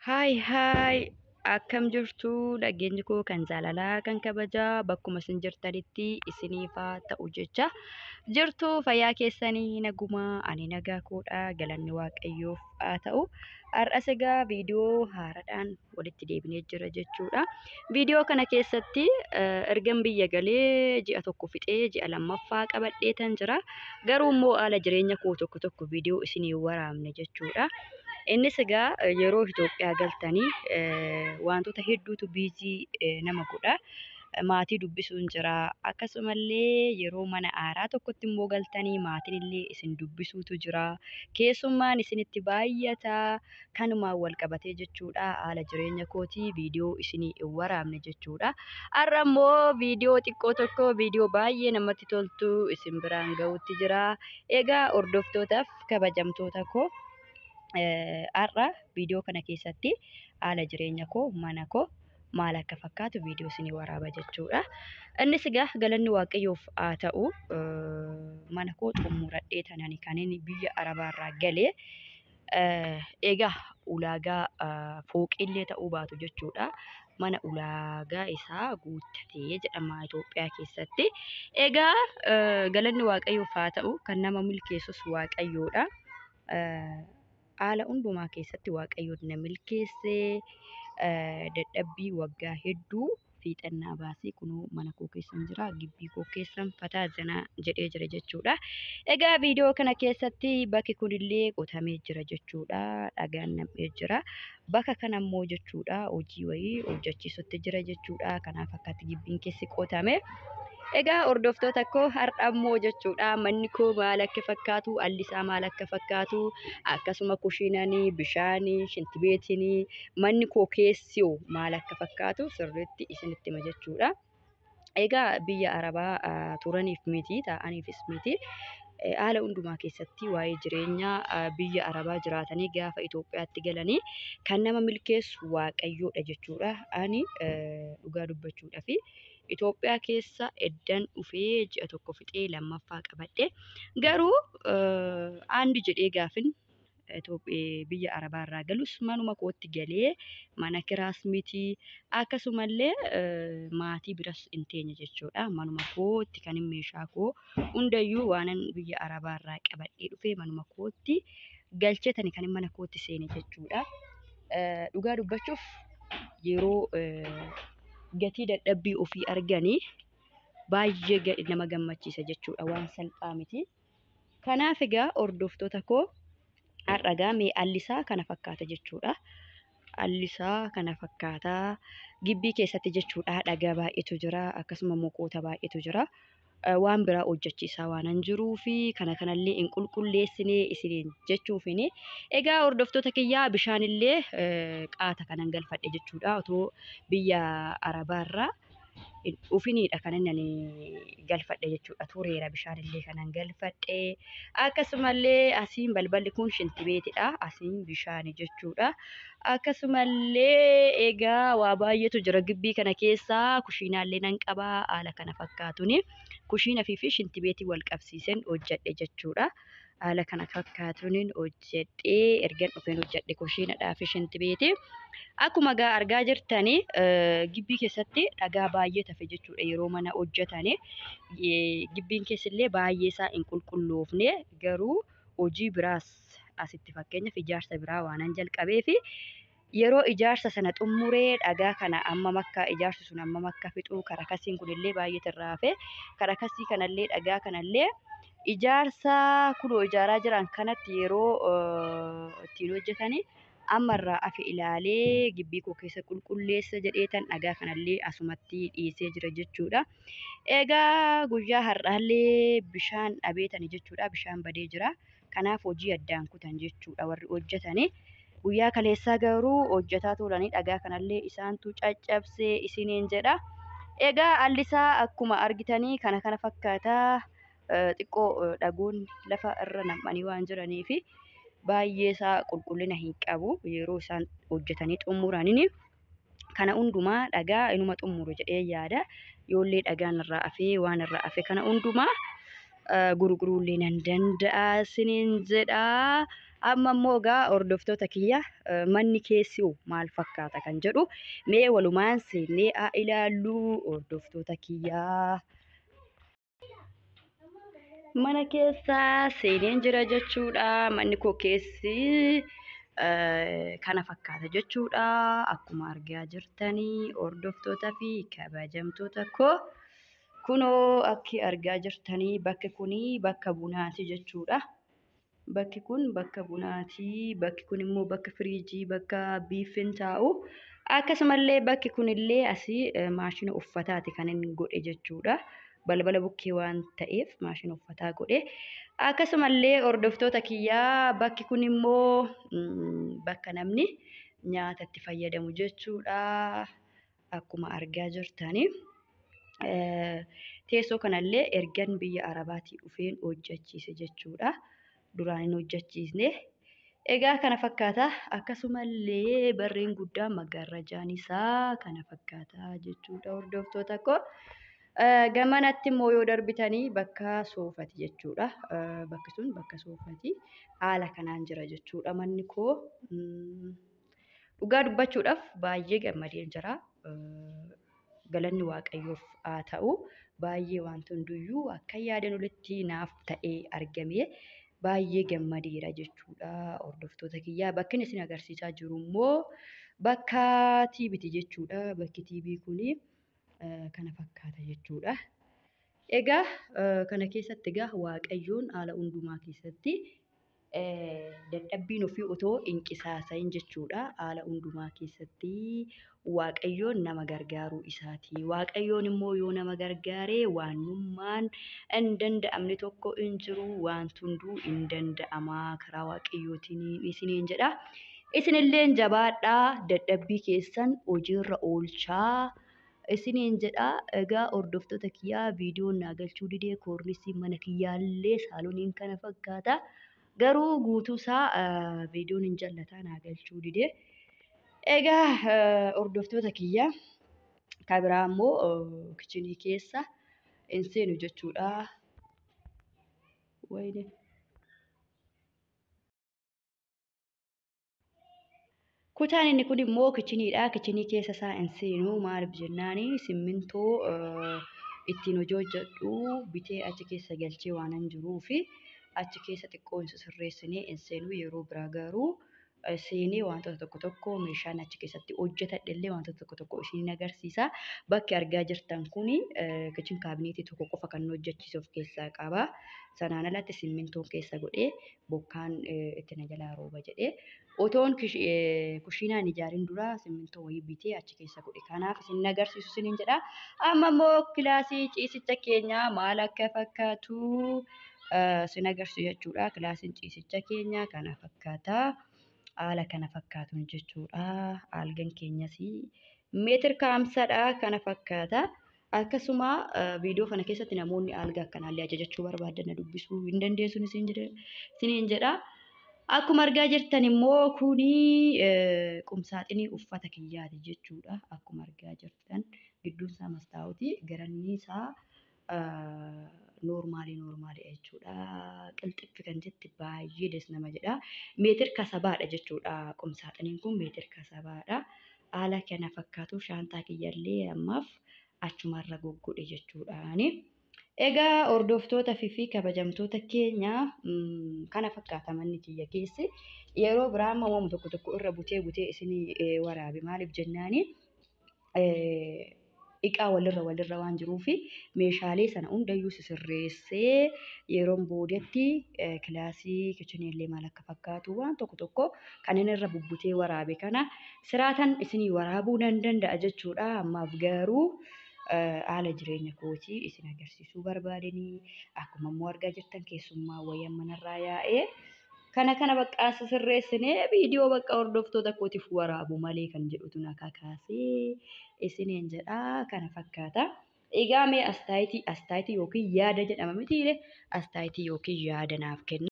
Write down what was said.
Haay haay, akkam jirtu? Dhageenyi koo kan jaalalaa kan kabajaa bakkuma isin jirtanitti isiniifaa ta'u jecha jirtu. Fayyaa keessanii nagumaa? Ani nagaa koodha, galanni Waaqayyoof haa ta'u. Har'as egaa viidiyoo haaraadhaan walitti deebinee jira jechuudha. Viidiyoo kana keessatti ergan biyya galee ji'a tokko fixee ji'a lammaffaa qabadheetan jira. Garuu immoo haala jireenya koo tokko tokko viidiyoo isinii waraabne jechuudha. Innis egaa yeroo Itoophiyaa galtanii wantoota hedduutu biizii nama godha. Maatii dubbisuun jira. Akkasumallee yeroo mana haaraa tokkotti immoo galtanii maatiin illee isin dubbisuutu jira. Keessummaan isinitti baay'ata. Kanumaan wal qabatee jechuudha. Haala jireenya kootii viidiyoo isinii hin waraabne jechuudha. Har'a immoo viidiyoo xiqqoo tokko, viidiyoo baay'ee namatti toltu isin biraan ga'utti jira. Egaa hordoftootaaf kabajamtoota koo, har'a viidiyoo kana keessatti haala jireenya koo, mana koo maal akka fakkaatu viidiyoo isinii waraaba jechuudha. Innis egaa galanni Waaqayyoof haa ta'u, mana koo xumuradhee tanani kan inni biyya Arabaarraa galee. Egaa ulaagaa fooqillee ta'uu baatu jechuudha. Mana ulaagaa isaa guuttatee jedhama Itoophiyaa keessatti. Egaa galanni Waaqayyoof haa ta'u, kan nama milkeessus Waaqayyoodha. Haala hundumaa keessatti Waaqayyoon na milkeessee, dadhabbii waggaa hedduu fiixannaa baasee kunoo mana koo keessan jira, gibbii koo keessan fataa zanaa jedhee jira jechuudha. Egaa viidiyoo kana keessatti bakki kunillee qotamee jira jechuudha. Dhagaan nam'ee jira. Bakka kana immoo jechuudha hojii wayii hojjechiisutti jira jechuudha. Kanaaf akkatti gibbiin keessi qotame. Egaa hordoftoota koo, har'a immoo jechuudha manni koo maal akka fakkaatu, alli isaa maal akka fakkaatu, akkasuma kushiinanii, bishaanii, shintibeetinii, manni koo keessi maal akka fakkaatu sirriitti isinitti hima jechuudha. Egaa biyya Arabaa turaniif miti, taa'aniifis miti. Haala hundumaa keessatti waa'ee jireenyaa biyya Arabaa jiraatanii gaafa Itoophiyaatti galanii kan nama milkeessu Waaqayyoodha jechuudha. Ani dhugaa dubbachuudhaafi Itoophiyaa keessa eddan dhufee ji'a tokko fixee lammaffaa qabadhe. Garuu aandi jedhee gaafin biyya Arabaarraa galus manuma kootti galee, mana kiraas miti, akkasumallee maatii biras hin teenye jechuudha. Manuma kootti kan meeshaa koo hundayyuu waanan biyya Arabaarraa qabadhee dhufee manuma kootti galchetani kan mana kootti seene jechuudha. Dhugaa dubbachuuf yeroo gatii dadhabbii ofii arganii baay'ee nama gammachiisa jechuudha. Waan salphaa miti. Kanaaf egaa hordoftoota koo, har'a egaa mee allisaa kana fakkaata jechuudha. Allisaa kana fakkaata. Gibbii keessatti jechuudha dhagaa baay'eetu jira. Akkasuma mukoota baay'eetu jira. Waan biraa hojjechiisaa waan hin jiruu fi kana kanallee hin qulqulleessine isiniin jechuufini. Egaa hordoftoota kiyyaa, bishaanillee qaata kanan galfadhe jechuudha. Otoo biyya Arabaarraa dhufiniidha kan inni ani galfadhe jechuudha. Tureera bishaanillee kanan galfadhe. Akkasumallee asiin balballi kun shintibeetidha. Asiin bishaani jechuudha. Akkasumallee egaa waa baay'eetu jira gibbii kana keessa. Kushiinaallee nan qaba, haala kana fakkaatuni. Kushiina fi shintibeetii wal qabsiiseen hojjedhe jechuudha. Haala kana fakkaatuun hojjedhee, ergan dhufeen hojjedhe kushiinadhaa fi shintibeetii. Akkuma egaa argaa jirtanii gibbii keessatti dhagaa baay'ee tafe jechuudha yeroo mana hojjetani. Gibbiin keessillee baay'ee isaa hin qulqulloofne, garuu hojii biraas asitti fakkeenyaaf ijaarsa biraa waanan jalqabeefi yeroo ijaarsa sana xumuree dhagaa kana ammam akka ijaarsi sun ammam akka fixu, karakasiin kunillee baay'ee irraa hafe, karakasii kanallee dhagaa kanallee ijaarsa kunoo ijaaraa jiran kanatti yeroo ittiin hojjetani ammarraa hafe ilaalee gibbii koo keessa qulqulleessa jedheetan dhagaa kanallee asumatti dhiisee jira jechuudha. Egaa guyyaa har'aallee bishaan dhabeetani jechuudha. Bishaan badee jira. Kanaaf hojii addaan kutan jechuudha warri hojjetani. Guyyaa kaleessaa garuu hojjetaa turanii dhagaa kanallee isaantu caccabsee isiniin jedha. Egaa allisaa akkuma argitanii kana kana fakkaataa. Xiqqoo dhagoonni lafa irra nam'anii waan jiraniifi baay'ee isaa qulqullina hin qabu. Yeroo isaan hojjetanii xumuraniin kana hundumaa dhagaa inuma xumuru jedhee yaada. Yoollee dhagaan irraa hafee, waan irraa hafe kana hundumaa gurguruullee nan danda'a isiniin jedha. Amma immoo egaa hordoftoota kiyya manni keessi maal fakkaata kan jedhu mee walumaan seennee haa ilaallu hordoftoota kiyyaa. Mana keessa seeneen jira jechuudha. Manni koo keessi kana fakkaata jechuudha. Akkuma argaa jirtanii hordoftoota fi kabajamtoota koo kunoo akki argaa jirtanii bakki kunii bakka bunaati jechuudha. Bakki kun bakka bunaati. Bakki kun immoo bakka firiijii, bakka biiffiin taa'u. Akkasumallee bakki kunillee asii maashina uffataati kan inni godhe jechuudha. Balbala bukkee waan ta'eef maashina uffataa godhe. Akkasumallee hordoftoota kiyyaa bakki kun immoo bakka namni nyaata itti fayyadamu jechuudha. Akkuma argaa jirtani. Teessoo kanallee ergan biyya Arabaatii dhufeen hojjechiise jechuudha. Duraan hin hojjechiisne. Egaa kana fakkaata. Akkasumallee barreen guddaa maggaarrajaan isaa kana fakkaata jechuudha hordoftoota koo. Gamanatti immoo yoo darbitanii bakka soofati jechuudha. Bakki sun bakka soofati. Haala kanaan jira jechuudha manni koo. Dhugaa dubbachuudhaaf baay'ee gammadeen jira. Galanni Waaqayyoof haa ta'u. Baay'ee wanti hunduyyuu akka yaadan olitti naaf ta'ee argame. Baay'ee gammadeera jechuudha hordoftoota kiyyaa. Bakki isin agarsiisaa jiru immoo bakka tiibiti jechuudha. Bakki tiibii kuni kana fakkaata jechuudha. Egaa kana keessatti egaa Waaqayyoon haala hundumaa keessatti dadhabbiin ofii otoo hin qisaasayin jechuudha. Haala hundumaa keessatti Waaqayyoon nama gargaaruu isaati. Waaqayyoon immoo yoo nama gargaare waanummaan hin danda'amne tokko hin jiru. Wanti hunduu hin danda'ama karaa Waaqayyootiin isiniin jedha. Isinillee jabaadhaa dadhabbii keessan hojiirra oolchaa. Isiniin jedha. Egaa hordoftoota kiyyaa viidiyoon naa galchuu didee koornisii mana kiyyaallee saaloniin kana fakkaata. Garuu guutuusaa viidiyoon hin jallataa naa galchuu didee. Egaa hordoftoota kiyyaa kan biraa immoo kichinii keessa hin seenu jechuudha. Wayne. Kutaan inni kun immoo kichiniidha. Kichinii keessa isaa hin seenu maaliif jennaani simmintoo ittiin hojii hojjedhu bitee achi keessa galchee waan hin jiruufi achi keessa xiqqoo hin sirreessinee hin seenu. Yeroo biraa garuu seenee wantoota tokko tokko meeshaan achi keessatti hojjetadhe illee wantoota tokko tokko isiniin agarsiisa. Bakki argaa jirtan kuni kichin kaabineetii tokko qofa kan hojjechiisu of keessaa qaba. Sanaan alatti simmintoon keessa godhee bokkaan itti na jalaa rooba jedhee otoon kushiinaan ijaarin dura simmintoo wayii bitee achi keessa godhe. Kanaaf isin agarsiisu isiniin jedha. Amma immoo kilaasii ciisicha keenyaa maal akka fakkaatu isin agarsiisu jechuudha. Kilaasiin ciisicha keenyaa kana fakkaata. Haala kana fakkaatuun jechuudha. Algan keenyas meetir kaamsadha kana fakkaata. Akkasuma viidiyoo kana keessatti namoonni alga akkanaallee ajajachuu barbaadan na dubbisuu hin dandeessu isiniin jedha. Akkuma argaa jirtan immoo kuni qumsaaxinii uffata kiyyaati jechuudha. Akkuma argaa jirtan gidduun isaa mastaawutii garanni isaa noormaalii jechuudha. Qilxiffi kan jette baay'ee des nama jedha. Meetir kasabaadha jechuudha. Qumsaaxiniin kun meetir kasabaadha. Haala kana fakkaatu shaantaa kiyyallee ammaaf achumarra goggodhe jechuudhaani. Egaa hordoftoota fi kabajamtoota keenya kana fakkaata manni kiyya keessi. Yeroo biraa amma waan tokko tokko irra butee butee isinii waraabe maaliif jennaani dhiqaa walirra waan jiruufi meeshaalee sana hundayyuu sisirreessee yeroon boodatti kilaasii kichiniillee maal akka fakkaatu waan tokko tokko kan inni irra bubbutee waraabe kana siraatan isinii waraabuu nan danda'a jechuudha. Ammaaf garuu haala jireenya kootii isin agarsiisuu barbaadanii akkuma immoo argaa jirtan keessummaa wayii manarraa yaa'ee kana bakka sisirreessinee viidiyoo bakka hordoftoota kootiif waraabu malee kan jedhutu na kakaasee isiniin jedha kana fakkaata. Egaa mee astaayitii yookiin yaada jedhama mitiire astaayitii yookiin yaada naaf kenna.